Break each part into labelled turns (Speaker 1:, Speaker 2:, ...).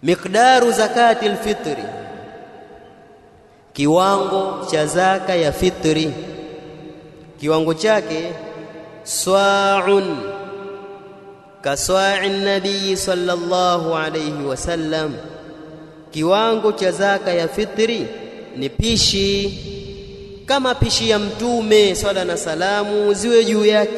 Speaker 1: Miqdaru zakati alfitri, kiwango cha zaka ya fitri, kiwango chake swa'un kaswa'i nabii sallallahu alayhi wasallam, kiwango cha zaka ya fitri ni pishi kama pishi ya Mtume swala na salamu ziwe juu yake,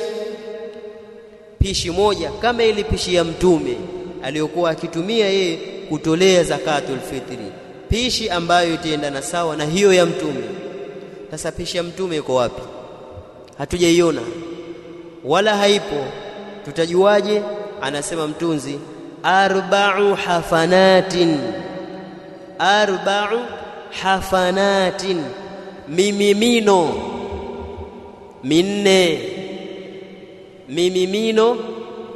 Speaker 1: pishi moja kama ile pishi ya Mtume aliyokuwa akitumia yeye kutolea zakatul fitri, pishi ambayo itaendana sawa na hiyo ya Mtume. Sasa pishi ya Mtume iko wapi? Hatujaiona wala haipo, tutajuaje? Anasema mtunzi arba'u hafanatin, arba'u hafanatin, mimimino minne, mimimino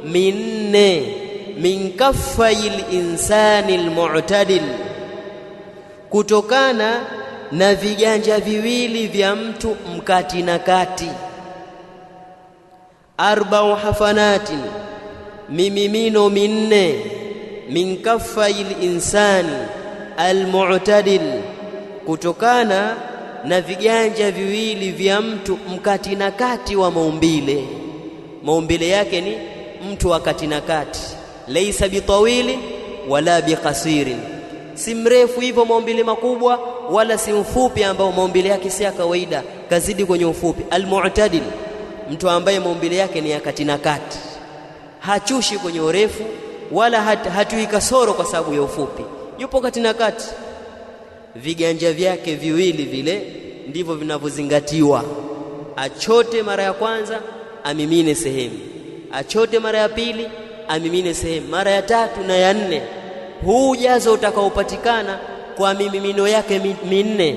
Speaker 1: minne, min kaffayil insani almu'tadil, kutokana na viganja viwili vya mtu mkati na kati. Arba'u hafanatin, mimimino minne, min kaffayil insani almu'tadil, kutokana na viganja viwili vya mtu mkati na kati wa maumbile. Maumbile yake ni mtu wa kati na kati, laisa bitawili wala biqasirin, si mrefu hivyo maumbile makubwa, wala si mfupi ambao maumbile yake si ya kawaida, kazidi kwenye ufupi. Almu'tadil, mtu ambaye maumbile yake ni ya kati na kati, hachushi kwenye urefu wala hatui kasoro kwa sababu ya ufupi, yupo kati na kati. Viganja vyake viwili vile ndivyo vinavyozingatiwa. Achote mara ya kwanza amimine sehemu, achote mara ya pili amimine sehemu, mara ya tatu na ya nne. Huu ujazo utakaopatikana kwa mimimino yake minne,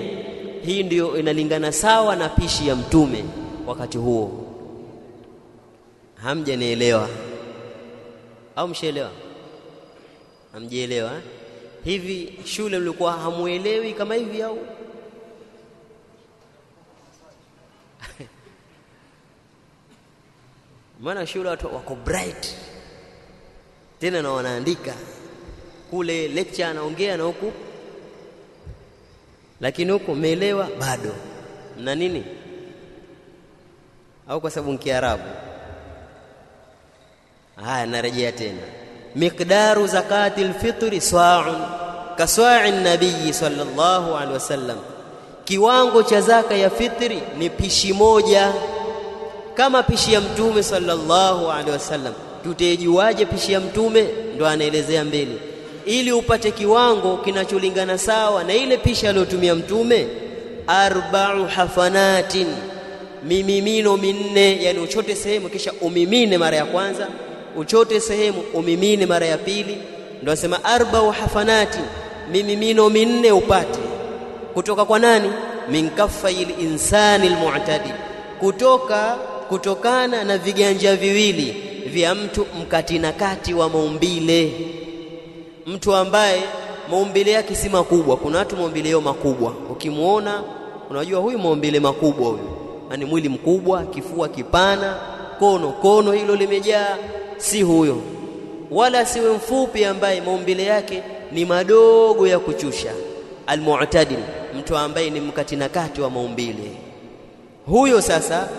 Speaker 1: hii ndiyo inalingana sawa na pishi ya Mtume wakati huo. Hamjanielewa au mshaelewa? Hamjaelewa? Hivi shule mlikuwa hamuelewi kama hivi au? Maana shule watu wako bright tena na wanaandika kule lecture, anaongea na huku, lakini huku umeelewa bado na nini? Au kwa sababu ni Kiarabu? Haya, narejea tena. Miqdaru zakati alfitri sa'un kaswa'i nabii sallallahu alaihi wasallam, kiwango cha zaka ya fitri ni pishi moja kama pishi ya Mtume sallallahu alaihi wasallam. Tutajuaje pishi ya Mtume? Ndo anaelezea mbele, ili upate kiwango kinacholingana sawa na ile pishi aliyotumia Mtume. Arba'u hafanatin, mimimino minne, yani uchote sehemu kisha umimine mara ya kwanza, uchote sehemu umimine mara ya pili. Ndio anasema arba'u hafanati, mimimino minne upate kutoka kwa nani? Min kaffayil insani almu'tadil, kutokana na viganja viwili vya mtu mkati na kati wa maumbile, mtu ambaye maumbile yake si makubwa. Kuna watu maumbile yao makubwa, ukimuona unajua huyu maumbile makubwa huyu, yani mwili mkubwa, kifua kipana, kono hilo limejaa. Si huyo, wala siwe mfupi ambaye maumbile yake ni madogo ya kuchusha. Almu'tadil, mtu ambaye ni mkati na kati wa maumbile, huyo sasa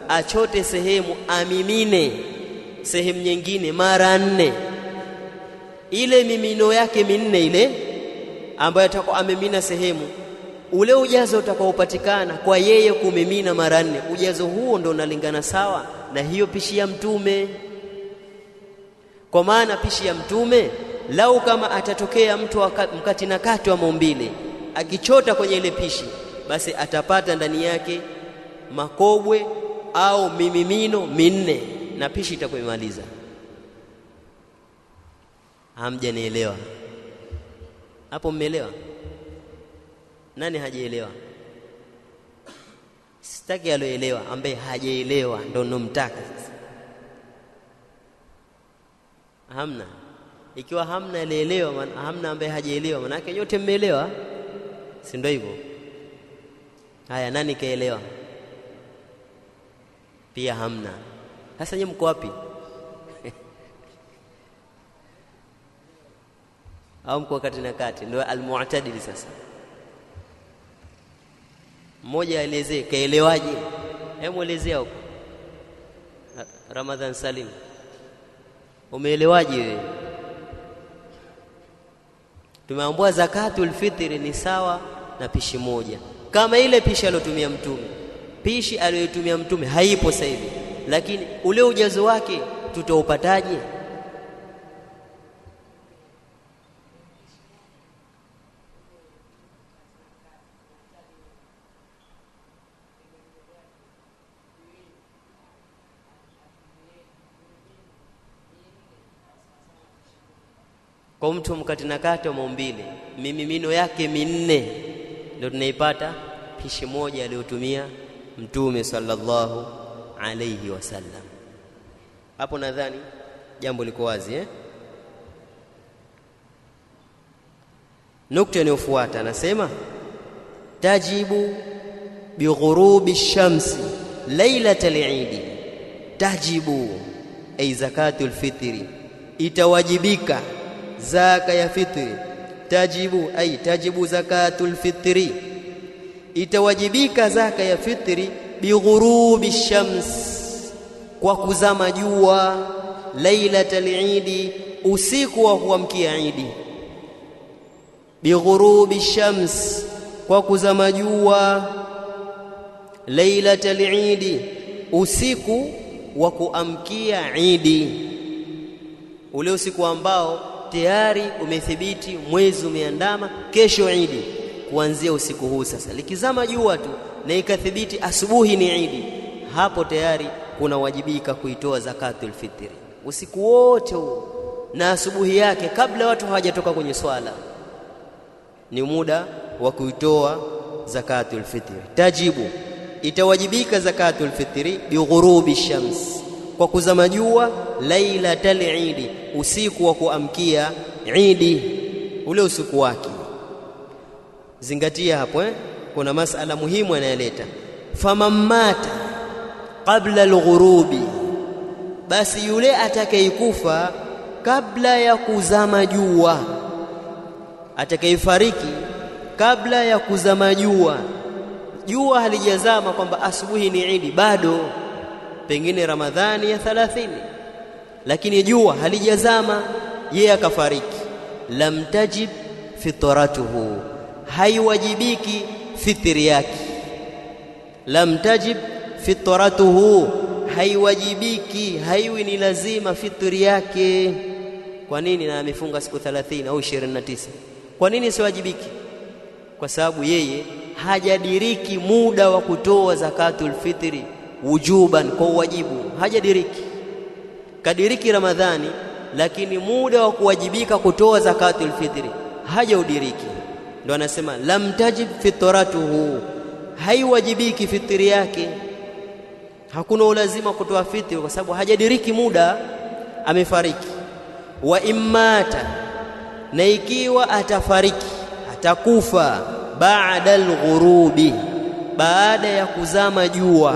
Speaker 1: achote sehemu amimine sehemu nyingine mara nne. Ile mimino yake minne ile ambayo atakuwa amemina sehemu, ule ujazo utakaopatikana kwa yeye kumimina mara nne, ujazo huo ndo unalingana sawa na hiyo pishi ya Mtume. Kwa maana pishi ya Mtume, lau kama atatokea mtu mkati na kati wa maumbile akichota kwenye ile pishi, basi atapata ndani yake makobwe au mimimino minne na pishi itakuwa imemaliza. Hamjanielewa hapo? Mmeelewa? Nani hajaelewa? Sitaki aloelewa, ambaye hajaelewa ndo nomtaka sasa. Hamna. Ikiwa hamna alielewa, hamna ambaye hajaelewa, maana yake nyote mmeelewa, si ndio hivyo? Haya, nani kaelewa? Pia hamna. Sasa nyinyi mko wapi? Au mko kati na kati? Ndio almu'tadil. Sasa mmoja aelezee kaelewaje? Hebu elezea huko Ramadhan Salim, umeelewaje wewe? Tumeambiwa zakatul fitri ni sawa na pishi moja, kama ile pishi aliyotumia Mtume. Pishi aliyotumia Mtume haipo sasa hivi, lakini ule ujazo wake tutaupataje? Kwa mtu mkati na kati wa maumbile, mimimino yake minne ndio tunaipata pishi moja aliyotumia Mtume sallallahu alayhi wasallam. Hapo nadhani jambo liko wazi eh? Nukta inayofuata anasema tajibu bighurubi shamsi lailatal idi. Tajibu ay zakatul fitri, itawajibika zaka ya fitri. Tajibu ay tajibu zakatul fitri, itawajibika zaka ya fitri bighurubi shams, kwa kuzama jua, lailatal idi, usiku wa kuamkia idi. Bighurubi shams, kwa kuzama jua, lailatal idi, usiku wa kuamkia idi, ule usiku ambao tayari umethibiti mwezi umeandama, kesho idi. Kuanzia usiku huu sasa likizama jua tu na ikathibiti asubuhi ni idi, hapo tayari kuna wajibika kuitoa zakatul fitri usiku wote huo na asubuhi yake, kabla watu hawajatoka kwenye swala, ni muda wa kuitoa zakatul fitri. Tajibu, itawajibika zakatul fitri bighurubi shams, kwa kuzama jua, lailatal idi, usiku wa kuamkia idi, ule usiku wake. Zingatia hapo eh? Kuna masala muhimu anayeleta. Famamata qabla alghurubi, basi yule atakayekufa kabla ya kuzama jua, atakayefariki kabla ya kuzama jua, jua halijazama kwamba asubuhi ni idi bado, pengine Ramadhani ya 30, lakini jua halijazama, yeye akafariki, lam tajib fitratuhu, haiwajibiki fitri yake. Lam tajib fitratuhu, haiwajibiki, haiwi ni lazima fitri yake. Kwa nini? Na amefunga siku 30 au 29. Kwa nini siwajibiki? Kwa sababu yeye hajadiriki muda wa kutoa zakatul fitri wujuban, kwa wajibu, hajadiriki. Kadiriki Ramadhani, lakini muda wa kuwajibika kutoa zakatul fitri hajaudiriki. Ndio anasema lam tajib fitratuhu, haiwajibiki fitri yake. Hakuna ulazima kutoa fitri kwa sababu hajadiriki muda, amefariki. Wa immata, na ikiwa atafariki, atakufa baada alghurubi, baada ya kuzama jua,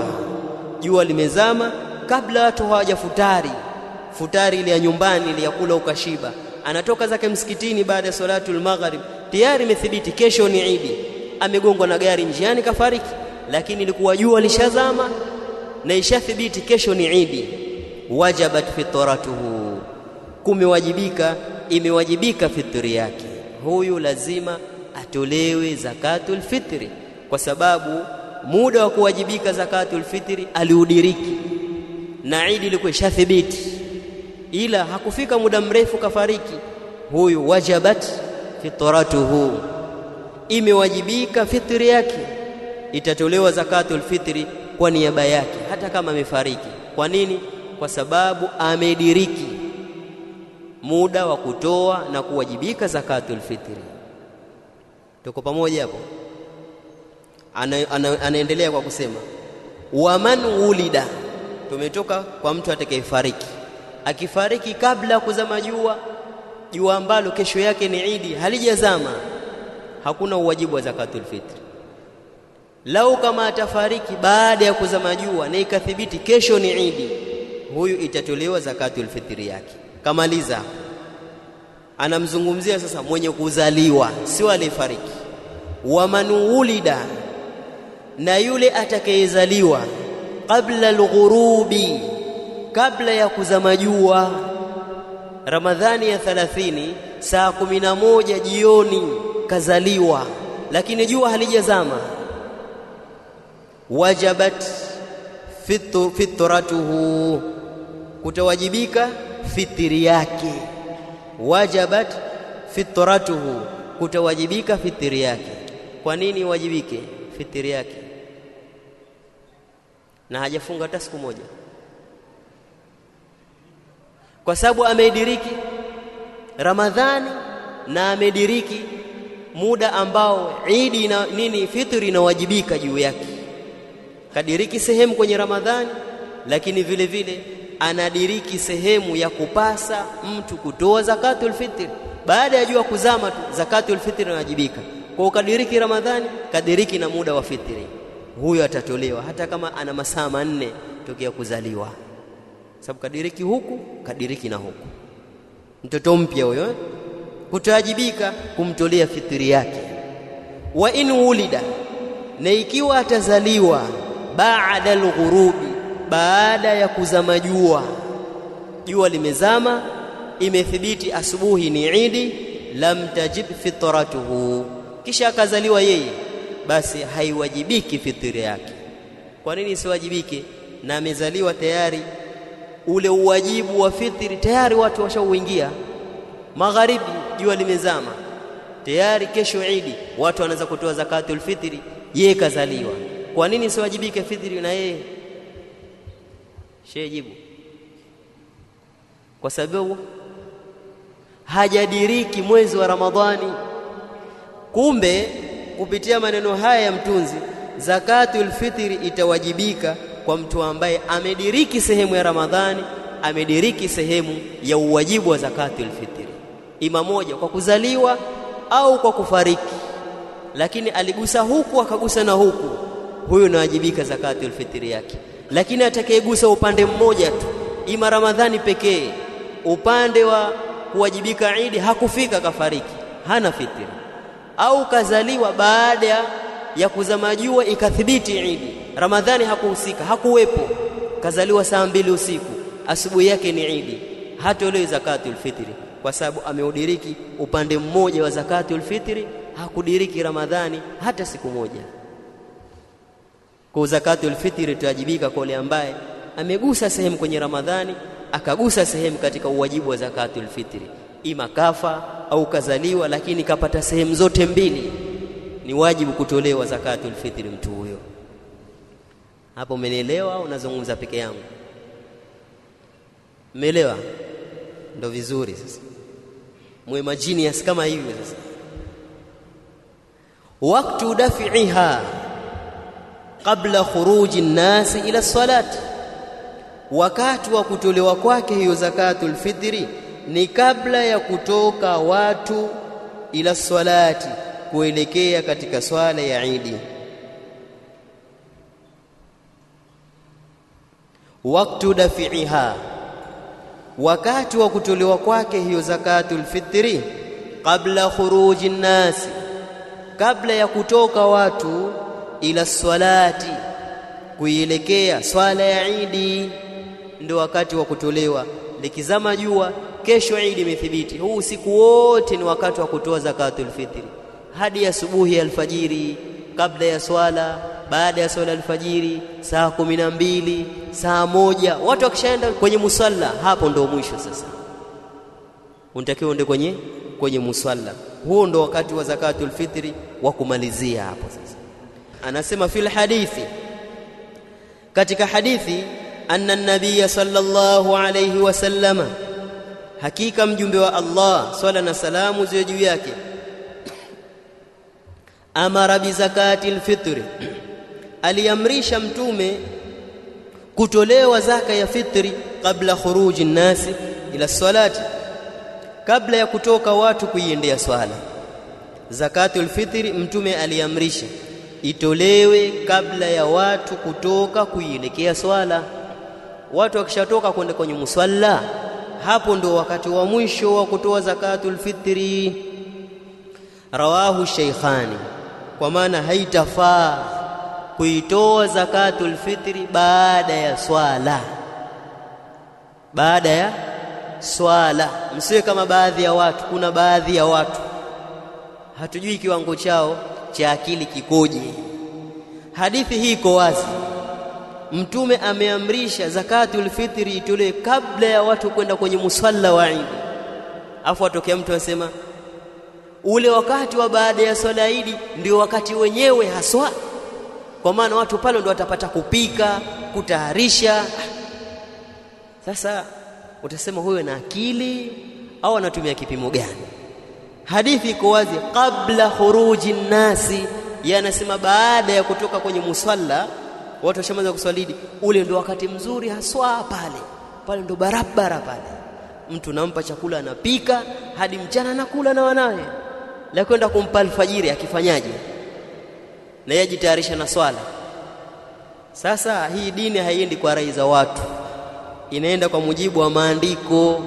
Speaker 1: jua limezama kabla watu hawajafutari, futari ile ya nyumbani ile ya kula ukashiba, anatoka zake msikitini baada ya salatul maghrib, tayari imethibiti kesho ni Idi, amegongwa na gari njiani kafariki, lakini ilikuwa jua lishazama na ishathibiti kesho ni Idi. Wajabat fitratuhu, kumewajibika, imewajibika fitri yake. Huyu lazima atolewe zakatul fitri, kwa sababu muda wa kuwajibika zakatul fitri aliudiriki na Idi ilikuwa ishathibiti, ila hakufika muda mrefu kafariki. Huyu wajabat fitratuhu, imewajibika fitri yake, itatolewa zakatul fitri kwa niaba yake hata kama amefariki. Kwa nini? Kwa sababu amediriki muda wa kutoa na kuwajibika zakatul fitri. Tuko pamoja hapo? Anaendelea kwa kusema waman wulida, tumetoka kwa mtu atakayefariki. Akifariki kabla kuzama jua, jua ambalo kesho yake ni Idi halijazama, hakuna uwajibu wa zakatul fitri. Lau kama atafariki baada ya kuzama jua na ikathibiti kesho ni Idi, huyu itatolewa zakatul fitri yake. Kamaliza. Anamzungumzia sasa mwenye kuzaliwa, sio aliyefariki. Wa man wulida, na yule atakayezaliwa qabla alghurubi, kabla ya kuzama jua. Ramadhani ya 30 saa 11 jioni kazaliwa, lakini jua halijazama. Wajabat fitratuhu, kutawajibika fitri yake. Wajabat fitratuhu, kutawajibika fitri yake. Kwa nini wajibike fitri yake na hajafunga hata siku moja? Kwa sababu ameidiriki Ramadhani na amediriki muda ambao Idi na nini fitri inawajibika juu yake. Kadiriki sehemu kwenye Ramadhani, lakini vile vile anadiriki sehemu ya kupasa mtu kutoa zakatul fitri. Baada ya jua kuzama tu zakatul fitri inawajibika. Kwa ukadiriki Ramadhani, kadiriki na muda wa fitri, huyo atatolewa hata kama ana masaa 4 tokea kuzaliwa, sababu kadiriki huku, kadiriki na huku. Mtoto mpya huyo kutawajibika kumtolea fitri yake. Wa in wulida, na ikiwa atazaliwa baada alghurubi, baada ya kuzama jua, jua limezama, imethibiti asubuhi ni Idi, lam tajib fitratuhu, kisha akazaliwa yeye, basi haiwajibiki fitri yake. Kwa nini isiwajibike? Na amezaliwa tayari, ule uwajibu wa fitri tayari watu washauingia. Magharibi jua limezama tayari, kesho Idi watu wanaanza kutoa zakatul fitri, yeye kazaliwa. Kwa nini siwajibike fitri na yeye? Shehe jibu, kwa sababu hajadiriki mwezi wa Ramadhani. Kumbe kupitia maneno haya ya mtunzi, zakatul fitri itawajibika kwa mtu ambaye amediriki sehemu ya Ramadhani, amediriki sehemu ya uwajibu wa zakatul fitri, ima moja kwa kuzaliwa au kwa kufariki, lakini aligusa huku akagusa na huku, huyo anawajibika zakatul fitri yake. Lakini atakayegusa upande mmoja tu, ima Ramadhani pekee, upande wa kuwajibika Idi hakufika, kafariki, hana fitri. Au kazaliwa baada ya kuzama jua ikathibiti Idi, Ramadhani hakuhusika, hakuwepo, kazaliwa saa 2 usiku, asubuhi yake ni Idi, hatolewi zakatul fitri, kwa sababu ameudiriki upande mmoja wa zakatul fitri, hakudiriki Ramadhani hata siku moja. Kwa zakatul fitri itawajibika kwa yule ambaye amegusa sehemu kwenye Ramadhani, akagusa sehemu katika uwajibu wa zakatul fitri, ima kafa au kazaliwa, lakini kapata sehemu zote mbili, ni wajibu kutolewa zakatul fitri mtu huyo. Hapo umenielewa au unazungumza peke yangu? Umeelewa? Ndo vizuri sasa. Muwe majinias kama hivyo sasa. Waktu dafi'iha qabla khuruji an-nas ila salat, wakati wa kutolewa kwake hiyo zakatul fitri ni kabla ya kutoka watu ila salati, kuelekea katika swala ya Idi. Waktu dafi'iha, wakati wa kutolewa kwake hiyo zakatul fitri, qabla khuruji an-nas, kabla ya kutoka watu ila salati, kuielekea swala ya Idi, ndio wakati wa kutolewa. Likizama jua, kesho Idi imethibiti, huu usiku wote ni wakati wa kutoa zakatul fitri hadi asubuhi alfajiri, kabla ya swala, baada ya swala alfajiri, saa 12, saa 1, watu wakishaenda kwenye musalla, hapo ndio mwisho sasa. Unatakiwa uende kwenye musalla. Huo ndio wakati wa zakatul fitri wa kumalizia hapo sasa. Anasema fil hadithi, katika hadithi, anna an-nabiy sallallahu alayhi wasallama, hakika mjumbe wa Allah swala na salamu ziwe juu yake, amara bi zakatil fitri, aliamrisha mtume kutolewa zaka ya fitri kabla khuruji nasi ila salati, kabla ya kutoka watu kuiendea swala. Zakatul fitri mtume aliamrisha itolewe kabla ya watu kutoka kuielekea swala. Watu wakishatoka kwenda kwenye musalla, hapo ndo wakati wa mwisho wa kutoa zakatul fitri. Rawahu Sheikhani. Kwa maana haitafaa kuitoa zakatul fitri baada ya swala, baada ya swala. Msiwe kama baadhi ya watu. Kuna baadhi ya watu hatujui kiwango chao cha akili kikoje. Hadithi hii iko wazi, Mtume ameamrisha zakatul fitri itolewe kabla ya watu kwenda kwenye musalla wa Eid. Afu atokea mtu anasema ule wakati wa baada ya swala Eid ndio wakati wenyewe haswa, kwa maana watu pale ndio watapata kupika, kutayarisha. Sasa utasema huyo na akili au anatumia kipimo gani? Hadithi iko wazi, kabla khuruji nasi, yanasema baada ya kutoka kwenye musalla watu washaanza kuswali, ule ndio wakati mzuri haswa pale. Pale ndio barabara pale. Mtu nampa chakula anapika hadi mchana anakula na wanawe. La kwenda kumpa alfajiri akifanyaje? Na yeye jitayarisha na swala. Sasa hii dini haiendi kwa rai za watu, inaenda kwa mujibu wa maandiko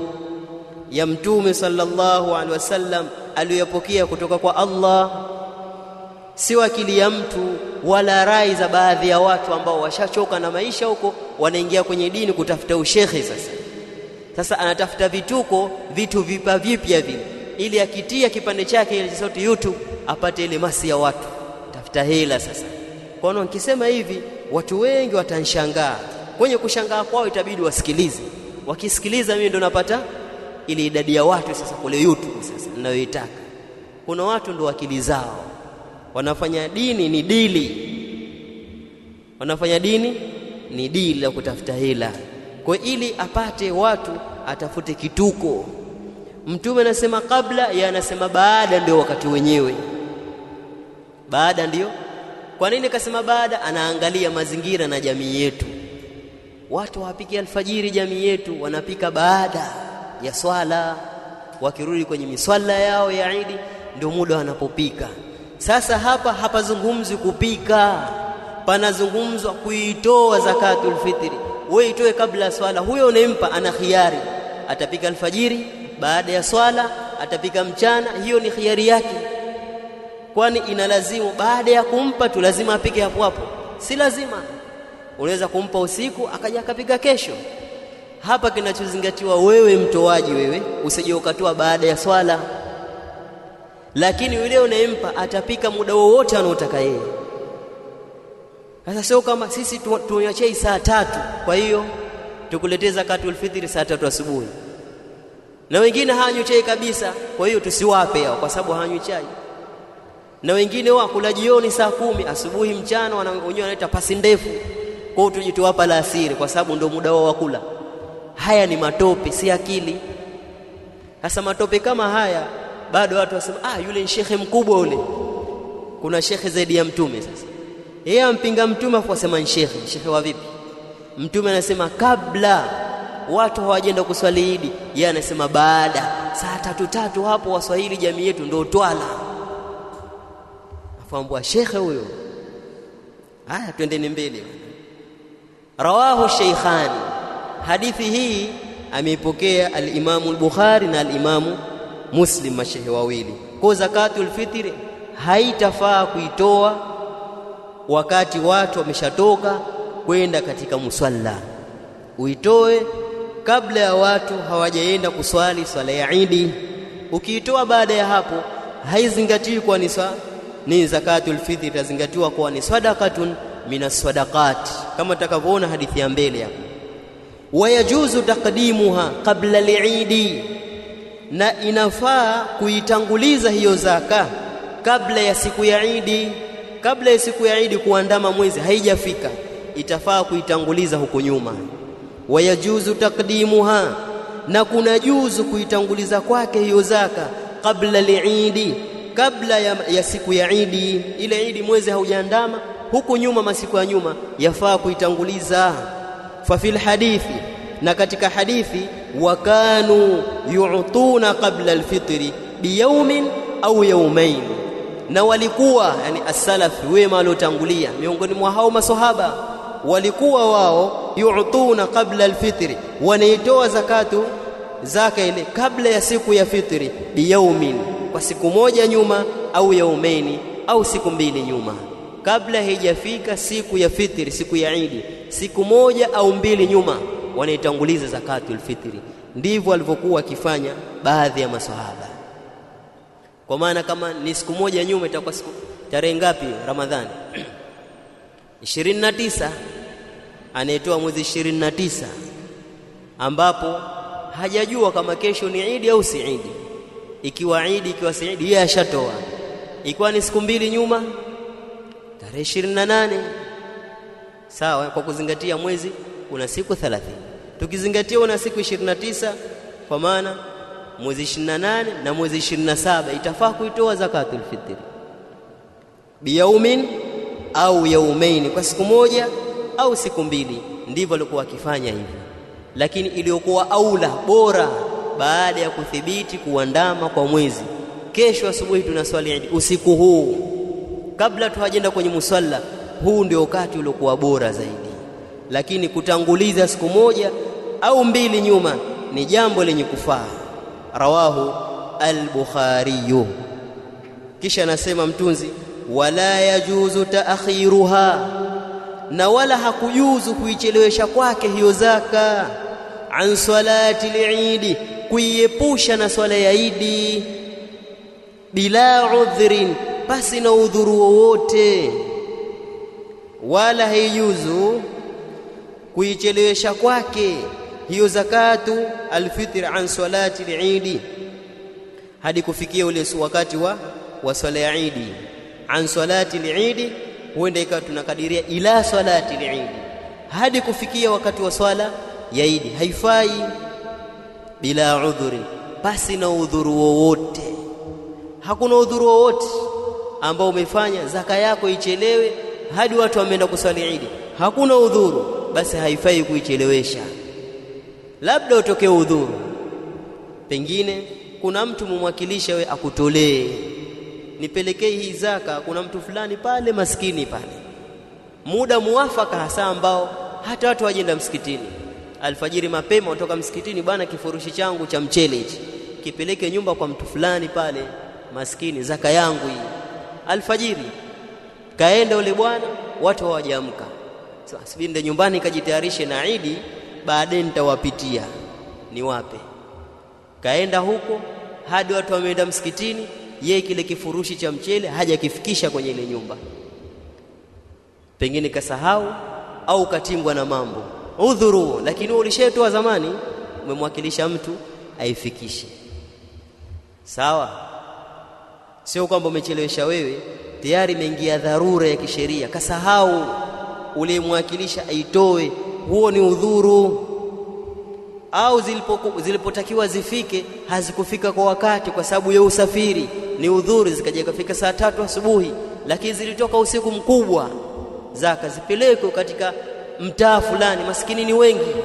Speaker 1: ya Mtume sallallahu alaihi wasallam aliyopokea kutoka kwa Allah, si akili ya mtu wala rai za baadhi ya watu ambao washachoka na maisha huko, wanaingia kwenye dini kutafuta ushehe. Sasa anatafuta vituko, vitu vipa vipya vile, ili akitia kipande chake ile sauti YouTube apate ile masi ya watu, tafuta hela. Sasa kwa hiyo nikisema hivi watu wengi watanshangaa. Kwenye kushangaa kwao itabidi wasikilize. Wakisikiliza mimi ndo napata ile idadi ya watu sasa kule YouTube sasa ninayoitaka. Kuna watu ndo akili zao wanafanya dini ni dili, wanafanya dini ni dili la kutafuta hela. Kwa ili apate watu atafute kituko. Mtume anasema kabla, yeye anasema baada ndio wakati wenyewe. Baada ndio. Kwa nini kasema baada? Anaangalia mazingira na jamii yetu. Watu hawapiki alfajiri, jamii yetu wanapika baada ya swala, wakirudi kwenye miswala yao ya Eid ndio muda wanapopika. Sasa hapa hapazungumzi kupika, panazungumzwa kuitoa zakatul fitri. Wewe itoe kabla ya swala, huyo unempa ana khiari, atapika alfajiri, baada ya swala atapika mchana, hiyo ni khiari yake. Kwani inalazimu baada ya kumpa tu lazima apike hapo hapo? Si lazima. Unaweza kumpa usiku akaja akapika kesho. Hapa kinachozingatiwa wewe mtoaji, wewe usije ukatoa baada ya swala, lakini yule unayempa atapika muda wowote anaotaka yeye. Sasa sio kama sisi tunywa chai saa 3, kwa hiyo tukuletee zakatul fitri saa 3 asubuhi, na wengine hawanywi chai kabisa, kwa hiyo tusiwape hao kwa sababu hawanywi chai. Na wengine wakula jioni saa 10, asubuhi mchana wenyewe wanaita pasi ndefu, kwa hiyo tuje tuwapa alasiri kwa sababu ndio muda wao wa kula. Haya ni matope, si akili. Sasa matope kama haya bado watu wasema yule ni shekhe mkubwa ule. Kuna shekhe zaidi ya Mtume. Sasa yeye ampinga Mtume afu asema ni shekhe. Shekhe wa vipi? Mtume anasema kabla watu hawajaenda kuswali Idi, yeye anasema baada saa 3 hapo. Waswahili jamii yetu ndio twala, afaambwa shekhe huyo. Haya, twendeni mbele. Rawahu Sheikhani. Hadithi hii ameipokea al-Imamu al-Bukhari na al-Imamu Muslim, mashehe wawili. Kwa zakatul fitri haitafaa kuitoa wakati watu wameshatoka kwenda katika musalla. Uitoe kabla ya watu hawajaenda kuswali swala ya Eid. Ukiitoa baada ya hapo haizingatiwi kwa ni zakatul fitri, itazingatiwa kwa ni sadaqatun minas sadaqat, kama tutakavyoona hadithi ya mbele hapo. Wayajuzu taqdimuha qabla al-Eid, na inafaa kuitanguliza hiyo zaka kabla ya siku ya Eid. Kabla ya siku ya Eid kuandama mwezi haijafika, itafaa kuitanguliza huko nyuma. Wayajuzu taqdimuha, na kuna juzu kuitanguliza kwake hiyo zaka kabla al-Eid, kabla ya siku ya Eid. Ile Eid mwezi haujaandama, huko nyuma masiku ya nyuma yafaa kuitanguliza. Fa fil hadithi, na katika hadithi, wakanu yu'tuna qabla al-fitri biyawmin au yawmain, na walikuwa yani as-salaf wema waliotangulia miongoni mwa hao maswahaba walikuwa wao yu'tuna qabla al-fitri, wanaitoa zakatu zaka ile kabla ya siku ya fitri, biyaumin, kwa siku moja nyuma, au yaumaini, au siku mbili nyuma, kabla haijafika siku ya fitri, siku ya Idi, siku moja au mbili nyuma wanaitanguliza zakatul fitri. Ndivyo walivyokuwa wakifanya baadhi ya maswahaba. Kwa maana kama ni siku moja nyuma itakuwa siku tarehe ngapi Ramadhani? 29. Anayetoa mwezi 29, ambapo hajajua kama kesho ni Idi au si Idi. Ikiwa Idi, ikiwa si Idi, yeye ashatoa. Ikiwa ni siku mbili nyuma, tarehe 28. Sawa, kwa kuzingatia mwezi una siku 30. Tukizingatia una siku 29, kwa maana mwezi 28 na mwezi 27 itafaa kuitoa zakatul fitri biyaumin au yaumaini, kwa siku moja au siku mbili. Ndivyo alikuwa akifanya hivyo. Lakini iliyokuwa aula bora, baada ya kuthibiti kuandama kwa mwezi, kesho asubuhi tunaswali Idi, usiku huu kabla tuhajaenda kwenye musalla, huu ndio wakati uliokuwa bora zaidi. Lakini kutanguliza siku moja au mbili nyuma ni jambo lenye kufaa. Rawahu al-Bukhari. Kisha anasema mtunzi, wala yajuzu taakhiruha, na wala hakujuzu kuichelewesha kwake hiyo zaka, an salati al-Eid, kuiepusha na swala ya Idi, bila udhrin, basi na udhuru wowote. Wala haijuzu kuichelewesha kwake hiyo zakatu alfitr an salati al-Eid, hadi kufikia ule wakati wa swala ya Eid. An salati al-Eid huenda ikawa tunakadiria ila salati al-Eid, hadi kufikia wakati wa swala ya Eid, haifai. Bila udhuri, basi na udhuru wowote. Hakuna udhuru wowote ambao umefanya zaka yako ichelewe hadi watu wameenda kuswali Eid. Hakuna udhuru, basi haifai kuichelewesha. Labda utokee udhuru, pengine kuna mtu mumwakilisha we akutolee, nipelekee hii zaka, kuna mtu fulani pale maskini pale, muda muwafaka hasa ambao hata watu wajenda msikitini alfajiri mapema, kutoka msikitini, bwana kifurushi changu cha mchele hichi kipeleke nyumba kwa mtu fulani pale maskini, zaka yangu hii. Alfajiri kaenda ule bwana, watu hawajaamka. Sasa sibinde nyumbani kajitayarishe na Idi, baadaye nitawapitia niwape. Kaenda huko hadi watu wameenda msikitini, yeye kile kifurushi cha mchele hajakifikisha kwenye ile nyumba, pengine kasahau au katingwa na mambo, udhuru. Lakini wewe ulishatoa zamani, umemwakilisha mtu aifikishe. Sawa, sio kwamba umechelewesha wewe, tayari imeingia dharura ya kisheria, kasahau ulimwakilisha aitoe, huo ni udhuru. Au zilipotakiwa zifike hazikufika kwa wakati kwa sababu ya usafiri, ni udhuru, zikaja kufika saa 3 asubuhi, lakini zilitoka usiku mkubwa. Zaka zipelekwe katika mtaa fulani, maskini ni wengi,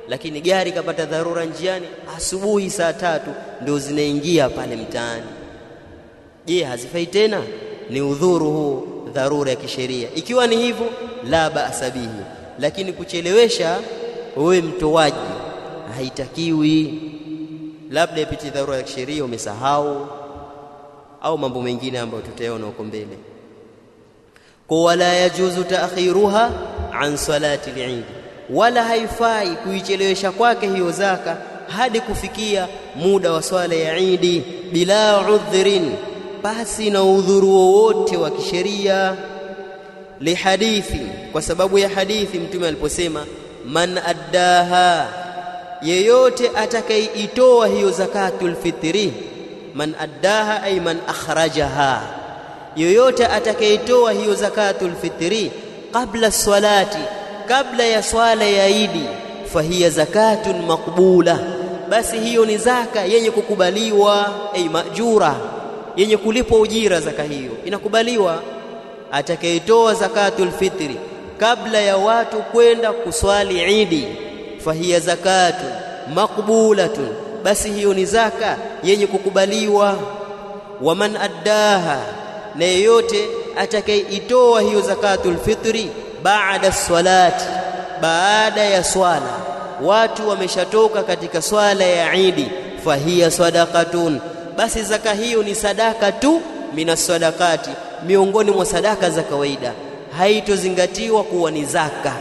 Speaker 1: lakini gari kapata dharura njiani, asubuhi saa 3 ndio zinaingia pale mtaani. Je, hazifai tena? Ni udhuru huu, dharura ya kisheria. Ikiwa ni hivyo, la ba'sa bihi. Lakini kuchelewesha wewe mtoaji haitakiwi, labda ipite dharura ya kisheria, umesahau au mambo mengine ambayo tutayaona huko mbele. Kwa wala yajuzu taakhiruha an salati al-Eid, wala haifai kuichelewesha kwake hiyo zaka hadi kufikia muda wa swala ya Eid, bila udhrin, basi na udhuru wowote wa kisheria. Lihadithi, kwa sababu ya hadithi Mtume aliposema, man addaha, yeyote atakayeitoa hiyo zakatul fitri, man addaha ay man akhrajaha, yoyote atakayetoa hiyo zakatul fitri kabla salati, kabla ya swala ya Idi, fahiya zakatun maqbula, basi hiyo ni zaka yenye kukubaliwa, ay majura, yenye kulipwa ujira. Zaka hiyo inakubaliwa. Atakayetoa zakatul fitri kabla ya watu kwenda kuswali Idi, fahiya zakatun maqbulatun, basi hiyo ni zaka yenye kukubaliwa. Waman addaha, na yeyote atakayeitoa hiyo zakatul fitri baada salati, baada ya swala, watu wameshatoka katika swala ya Idi, fahiya sadaqatun, basi zaka hiyo ni sadaka tu, minas sadaqati, miongoni mwa sadaka za kawaida, haitozingatiwa kuwa ni zaka,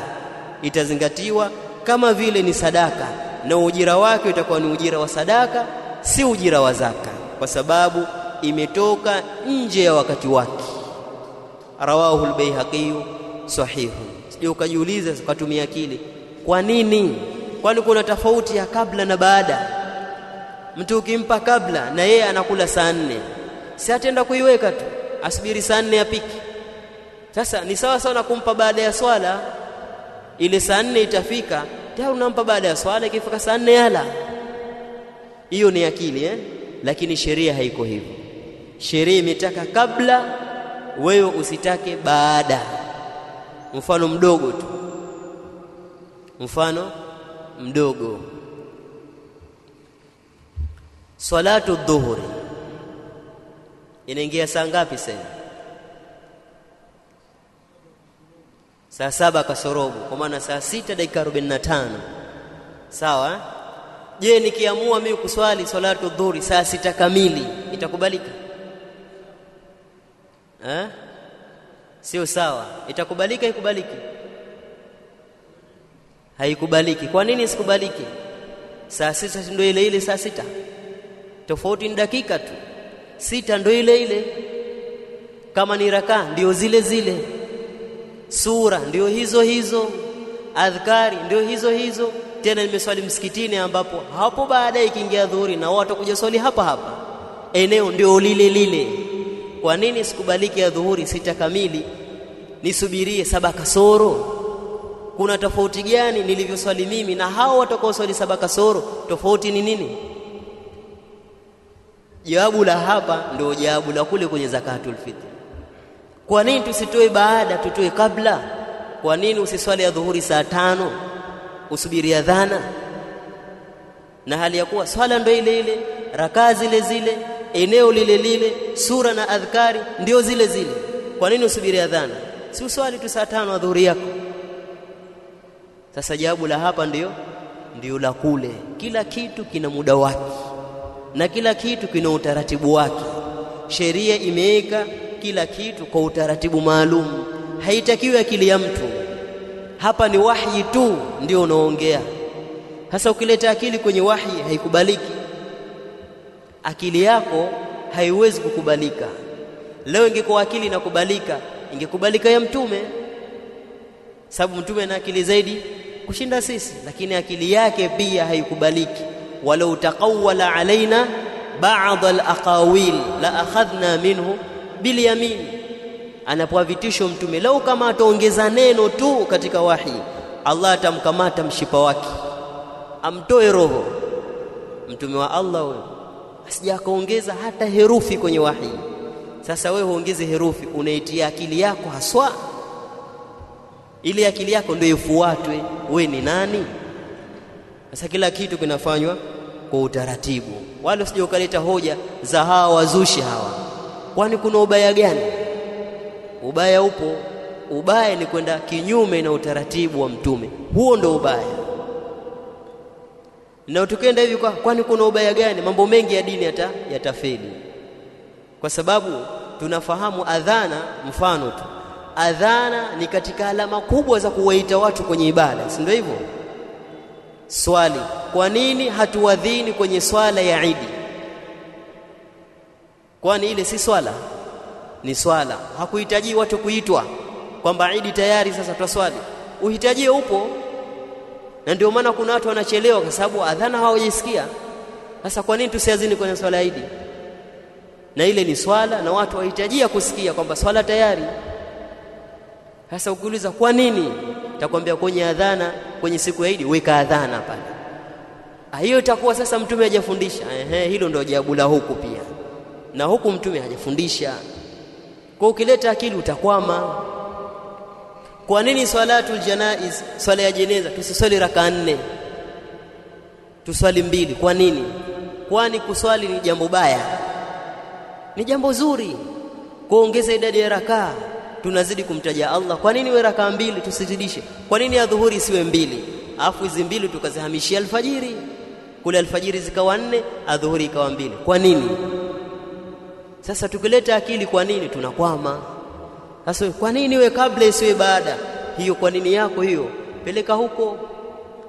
Speaker 1: itazingatiwa kama vile ni sadaka, na ujira wake utakuwa ni ujira wa sadaka, si ujira wa zaka, kwa sababu imetoka nje ya wakati wake. Rawahu al-Baihaqi sahihu. Sije ukajiuliza ukatumia akili, kwa nini? Kwani kuna tofauti ya kabla na baada? Mtu ukimpa kabla na yeye anakula saa 4, si ataenda kuiweka tu asubiri saa 4 apiki? Sasa ni sawa sawa na kumpa baada ya swala, ile saa 4 itafika tayari unampa baada ya swala, ikifika saa 4 yala. Hiyo ni akili Lakini sheria haiko hivyo. Sheria imetaka kabla, wewe usitake baada. Mfano mdogo tu, mfano mdogo, salatu dhuhuri inaingia saa ngapi sasa? Saa 7 kasorobo, kwa maana saa 6 dakika 45. Sawa? Je, nikiamua mimi kuswali salatu dhuhuri saa 6 kamili itakubalika? Sio sawa. Itakubalika? Ikubaliki? Haikubaliki. Kwa nini isikubaliki? Saa 6 ndio ile ile saa 6, tofauti ni dakika tu. 6 ndio ile ile, kama ni rakaa ndio zile zile, sura ndio hizo hizo, adhkari ndio hizo hizo. Tena nimeswali msikitini ambapo hapo baadaye ikiingia dhuhuri na watu kuja swali hapa hapa, eneo ndio lile lile. Kwa nini sikubaliki ya dhuhuri 6 kamili, nisubirie 7 kasoro? Kuna tofauti gani nilivyoswali mimi na hao watakao swali 7 kasoro? Tofauti ni nini? Jawabu la hapa ndio jawabu la kule kwenye zakatul fitr. Kwa nini tusitoe baada, tutoe kabla? Kwa nini usiswali ya dhuhuri saa 5 usubiri adhana, na hali ya kuwa swala ndio ile ile, rakaa zile zile, eneo lile lile, sura na adhkari ndio zile zile? Kwa nini usubiri adhana? Si uswali tu saa 5 adhuhuri yako. Sasa jawabu la hapa ndio la kule. Kila kitu kina muda wake na kila kitu kina utaratibu wake. Sheria imeweka kila kitu kwa utaratibu maalum, haitakiwi akili ya mtu. Hapa ni wahyi tu ndio unaongea. Sasa ukileta akili kwenye wahyi haikubaliki. Akili yako haiwezi kukubalika. Leo ingekuwa akili inakubalika, ingekubalika ya mtume, sababu mtume ana akili zaidi kushinda sisi, lakini akili yake pia haikubaliki. Walau taqawwala alaina ba'd al-aqawil la akhadhna minhu bil yamin. Anapoa vitisho mtume, lau kama ataongeza neno tu katika wahi, Allah atamkamata mshipa wake amtoe roho. Mtume wa Allah huyo asija akaongeza hata herufi kwenye wahi. Sasa wewe huongeze herufi, unaitia akili yako haswa, ili akili yako ndio ifuatwe. Wewe ni nani? Sasa kila kitu kinafanywa kwa utaratibu. Wala usije ukaleta hoja za hawa wazushi hawa. Kwani kuna ubaya gani? Ubaya upo. Ubaya ni kwenda kinyume na utaratibu wa mtume, huo ndio ubaya. Na tukienda hivi kwani kuna ubaya gani? Mambo mengi ya dini yatafeli. Kwa sababu tunafahamu adhana, mfano tu, adhana ni katika alama kubwa za kuwaita watu kwenye ibada, si ndio hivyo? Swali, kwa nini hatuadhini kwenye swala ya Idi? Kwani ile si swala? Ni swala. Hakuhitaji watu kuitwa kwamba Idi tayari sasa twaswali. Uhitaji upo. Na ndio maana kuna watu wanachelewa kwa sababu adhana hawajisikia. Sasa kwa nini tusiadhini kwenye swala ya Idi? Na ile ni swala na watu wahitajia kusikia kwamba swala tayari. Sasa ukiuliza kwa nini, takwambia kwenye adhana, kwenye siku ya Idi weka adhana pale. Hiyo itakuwa sasa mtume hajafundisha. Ehe, hilo ndio jawabu la huku pia. Na huku mtume hajafundisha. Kwa ukileta akili utakwama. Kwa nini swalatul janaiz, swala ya jeneza tusiswali raka 4? Tuswali 2. Kwa nini? Kwani kuswali ni jambo baya? Ni jambo zuri. Kuongeza idadi ya rakaa tunazidi kumtaja Allah. Kwa nini we rakaa 2 tusizidishe? Kwa nini ya dhuhuri isiwe 2? afu hizi 2 tukazihamishia alfajiri, kule alfajiri zikawa 4, adhuhuri ikawa 2. Kwa nini? Sasa tukileta akili kwa nini tunakwama. Sasa kwa nini iwe kabla isiwe baada? Hiyo kwa nini yako hiyo peleka huko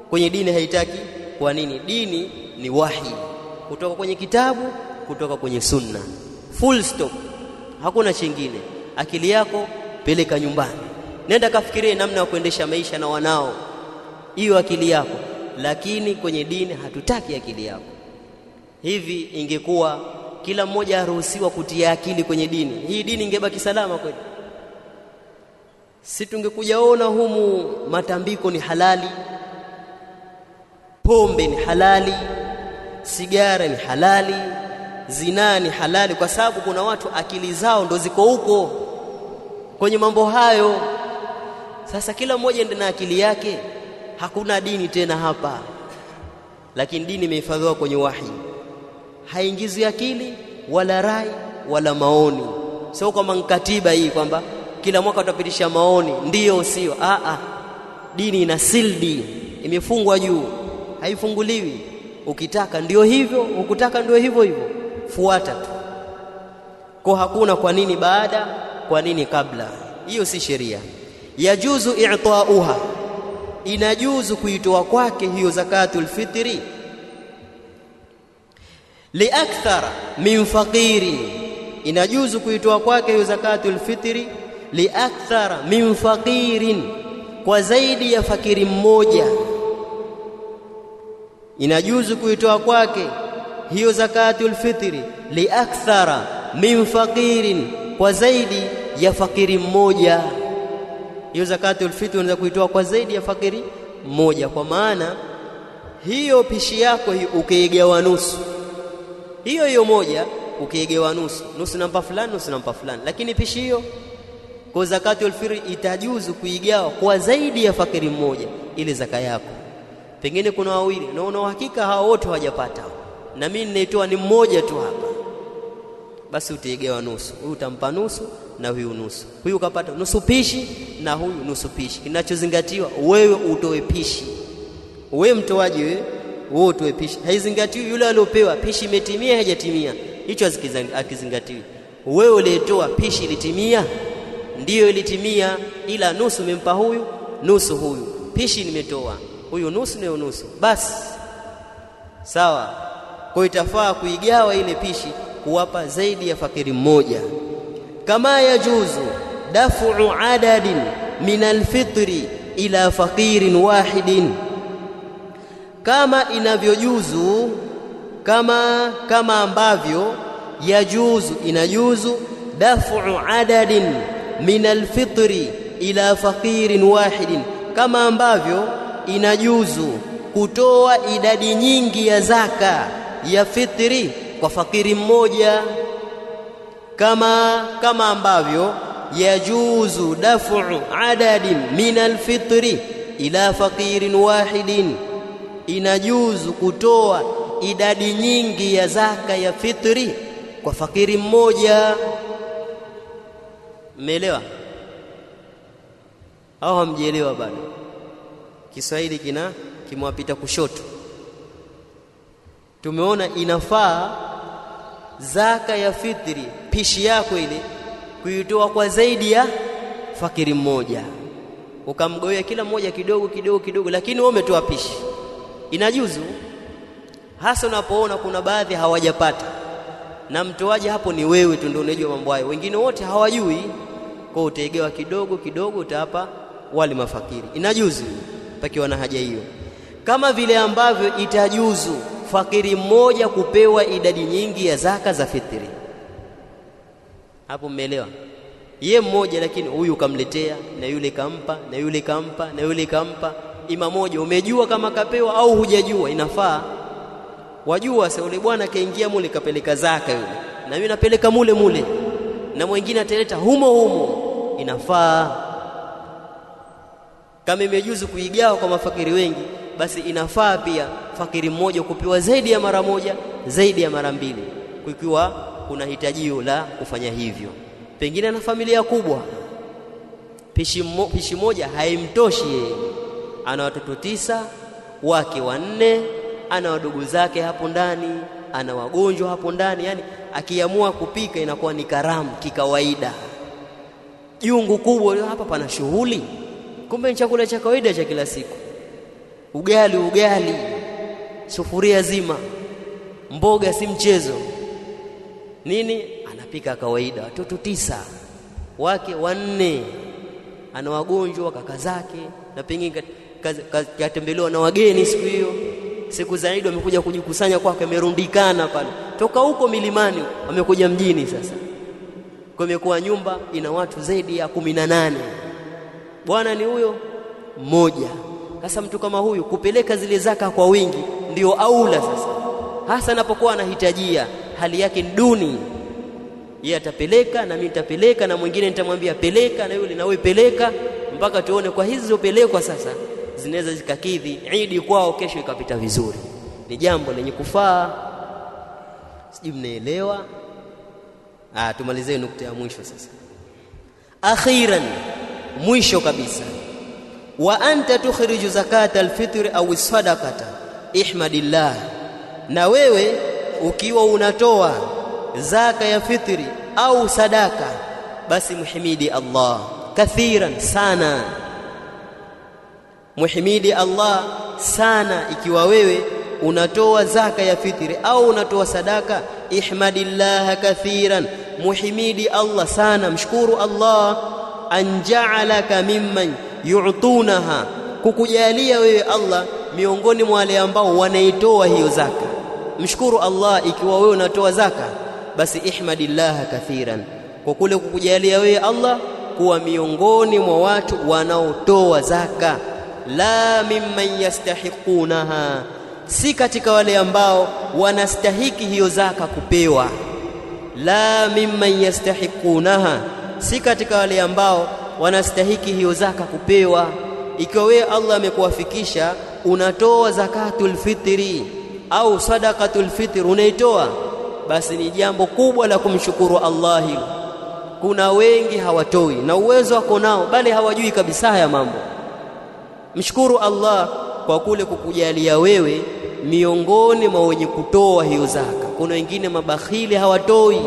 Speaker 1: kwenye dini. Haitaki kwa nini. Dini ni wahi kutoka kwenye kitabu, kutoka kwenye sunna, full stop, hakuna chingine. Akili yako peleka nyumbani, nenda kafikirie namna ya kuendesha maisha na wanao, hiyo akili yako. Lakini kwenye dini hatutaki akili yako. Hivi ingekuwa kila mmoja aruhusiwa kutia akili kwenye dini, hii dini ingebaki salama kweli? Si tungekujaona humu matambiko ni halali, pombe ni halali, sigara ni halali, zinaa ni halali, kwa sababu kuna watu akili zao ndo ziko huko kwenye mambo hayo. Sasa kila mmoja ndiye na akili yake, hakuna dini tena hapa. Lakini dini imehifadhiwa kwenye wahi, haingizwi akili wala rai wala maoni. Sio kama nkatiba hii kwamba kila mwaka tutapitisha maoni ndiyo sio. Dini ina sildi, imefungwa juu, haifunguliwi. Ukitaka ndio hivyo, ukitaka ndio hivyo hivyo, fuata tu. Kwa hakuna kwa nini baada, kwa nini kabla. Hiyo si sheria. Yajuzu i'ta'uha, inajuzu kuitoa kwake hiyo zakatul fitri, liakthar min faqirin, inajuzu kuitoa kwake hiyo zakatul fitri liakthar min faqirin, kwa zaidi ya fakiri mmoja. Inajuzu kuitoa kwake hiyo zakatul fitri liakthara min faqirin, kwa zaidi ya fakiri mmoja. Hiyo zakatul fitri unaweza kuitoa kwa zaidi ya fakiri mmoja, kwa maana hiyo pishi yako hiyo ukiigawa nusu, hiyo hiyo moja ukiigawa nusu, nusu nampa fulani, nusu nampa fulani, lakini pishi hiyo kwa zakatul fitri itajuzu kuigawa kwa zaidi ya fakiri mmoja ile zaka yako. Pengine kuna wawili na una uhakika hao wote hawajapata, na mimi ninaitoa ni mmoja tu hapa, basi utaigawa nusu, huyu utampa nusu na huyu nusu, huyu kapata nusu pishi na huyu nusu pishi. Kinachozingatiwa wewe utoe pishi, wewe mtoaji, wewe utoe pishi. Haizingatiwi yule aliyopewa pishi imetimia haijatimia, hicho hakizingatiwi. Wewe uliyetoa pishi ilitimia, ndiyo ilitimia, ila nusu umempa huyu, nusu huyu, pishi nimetoa huyu nusu na nusu, basi sawa. Kwa itafaa kuigawa ile pishi kuwapa zaidi ya fakiri mmoja. Kama yajuzu dafu adadin min alfitri ila faqirin wahidin, kama inavyojuzu, kama ambavyo yajuzu, inajuzu dafu adadin min alfitri ila faqirin wahidin, kama ambavyo inajuzu kutoa idadi nyingi ya zaka ya fitri kwa fakiri mmoja. Kama ambavyo yajuzu dafu adadin min alfitri ila faqirin wahidin, inajuzu kutoa idadi nyingi ya zaka ya fitri kwa fakiri mmoja. Mmeelewa au hamjielewa bado? Kiswahili kina kimwapita kushoto. Tumeona inafaa zaka ya fitri pishi yako ile kuitoa kwa zaidi ya fakiri mmoja, ukamgawia kila mmoja kidogo kidogo kidogo, lakini wewe umetoa pishi. Inajuzu, hasa unapoona kuna baadhi hawajapata, na mtoaji hapo ni wewe tu ndio unajua mambo hayo, wengine wote hawajui. Kwa utaigawa kidogo kidogo, utawapa wale mafakiri. Inajuzu pakiwa na haja hiyo. Kama vile ambavyo itajuzu fakiri mmoja kupewa idadi nyingi ya zaka za fitri. Hapo mmeelewa? Ye mmoja, lakini huyu kamletea na yule kampa na yule kampa na yule kampa, ima moja umejua kama kapewa au hujajua, inafaa. Wajua sasa yule bwana kaingia mule kapeleka zaka yule, na mimi napeleka mule mule, na mwingine ataleta humo humo, inafaa. Kama imejuzu kuigawa kwa mafakiri wengi, basi inafaa pia fakiri mmoja kupewa zaidi ya mara moja, zaidi ya mara mbili, kukiwa kuna hitajio la kufanya hivyo. Pengine ana familia kubwa, pishi moja haimtoshi yeye, ana watoto 9, wake 4, ana wadogo zake hapo ndani, ana wagonjwa hapo ndani. Yani akiamua kupika inakuwa ni karamu kikawaida, jungu kubwa hapa, pana shughuli, kumbe ni chakula cha kawaida cha kila siku. Ugali ugali, sufuria zima, mboga si mchezo, nini, anapika kawaida. Watoto 9, wake 4, ana wagonjwa kaka zake, na pengine katembelewa na wageni siku hiyo. Siku za Eid wamekuja kujikusanya kwake, amerundikana pale toka huko milimani, wamekuja mjini sasa. Kwa imekuwa nyumba ina watu zaidi ya 18, bwana ni huyo mmoja. Sasa mtu kama huyu kupeleka zile zaka kwa wingi ndio aula sasa, hasa anapokuwa anahitajia, hali yake ni duni. Yeye atapeleka na mimi nitapeleka na mwingine nitamwambia peleka na yule na wewe peleka, mpaka tuone kwa hizi zilizopelekwa sasa zinaweza zikakidhi Eid kwao, kesho ikapita vizuri. Ni jambo lenye kufaa. Sijui mnaelewa? Tumalizie nukta ya mwisho sasa. Akhiran, mwisho kabisa, wa anta tukhriju zakata alfitr au sadaqata ihmadillah, na wewe ukiwa unatoa zaka ya fitri au sadaka, basi muhimidi Allah kathiran, sana. Muhimidi Allah sana ikiwa wewe unatoa zaka ya fitri au unatoa sadaka. Ihmadillah kathiran, muhimidi Allah sana, mshukuru Allah. Anja'alaka mimman yu'tunaha, kukujalia wewe Allah miongoni mwa wale ambao wanaitoa hiyo zaka. Mshukuru Allah ikiwa wewe unatoa zaka, basi ihmadillah kathiran, kwa kule kukujalia wewe Allah kuwa miongoni mwa watu wanaotoa zaka. La mimman yastahiqunaha, si katika wale ambao wanastahiki hiyo zaka kupewa. La mimman yastahiqunaha, si katika wale ambao wanastahiki hiyo zaka kupewa. Ikiwa wewe Allah amekuwafikisha unatoa zakatul fitri au sadaqatul fitri unaitoa, basi ni jambo kubwa la kumshukuru Allah hilo. Kuna wengi hawatoi na uwezo wako nao, bali hawajui kabisa haya mambo. Mshukuru Allah kwa kule kukujalia wewe miongoni mwa wenye kutoa hiyo zaka. Kuna wengine mabakhili hawatoi,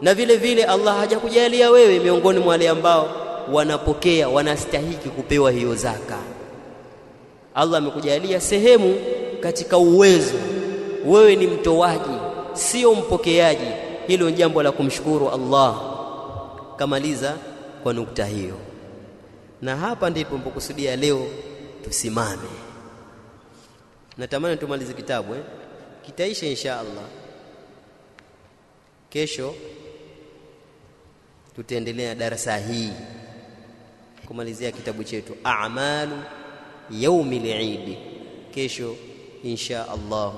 Speaker 1: na vile vile Allah hajakujalia wewe miongoni mwa wale ambao wanapokea, wanastahiki kupewa hiyo zaka. Allah amekujalia sehemu katika uwezo, wewe ni mtoaji sio mpokeaji. Hilo ni jambo la kumshukuru Allah. Kamaliza kwa nukta hiyo, na hapa ndipo nilipokusudia leo tusimame. Natamani tumalize kitabu kitaisha insha Allah. Kesho tutaendelea darasa hii kumalizia kitabu chetu A'malu Yaumil Eid, kesho insha Allah.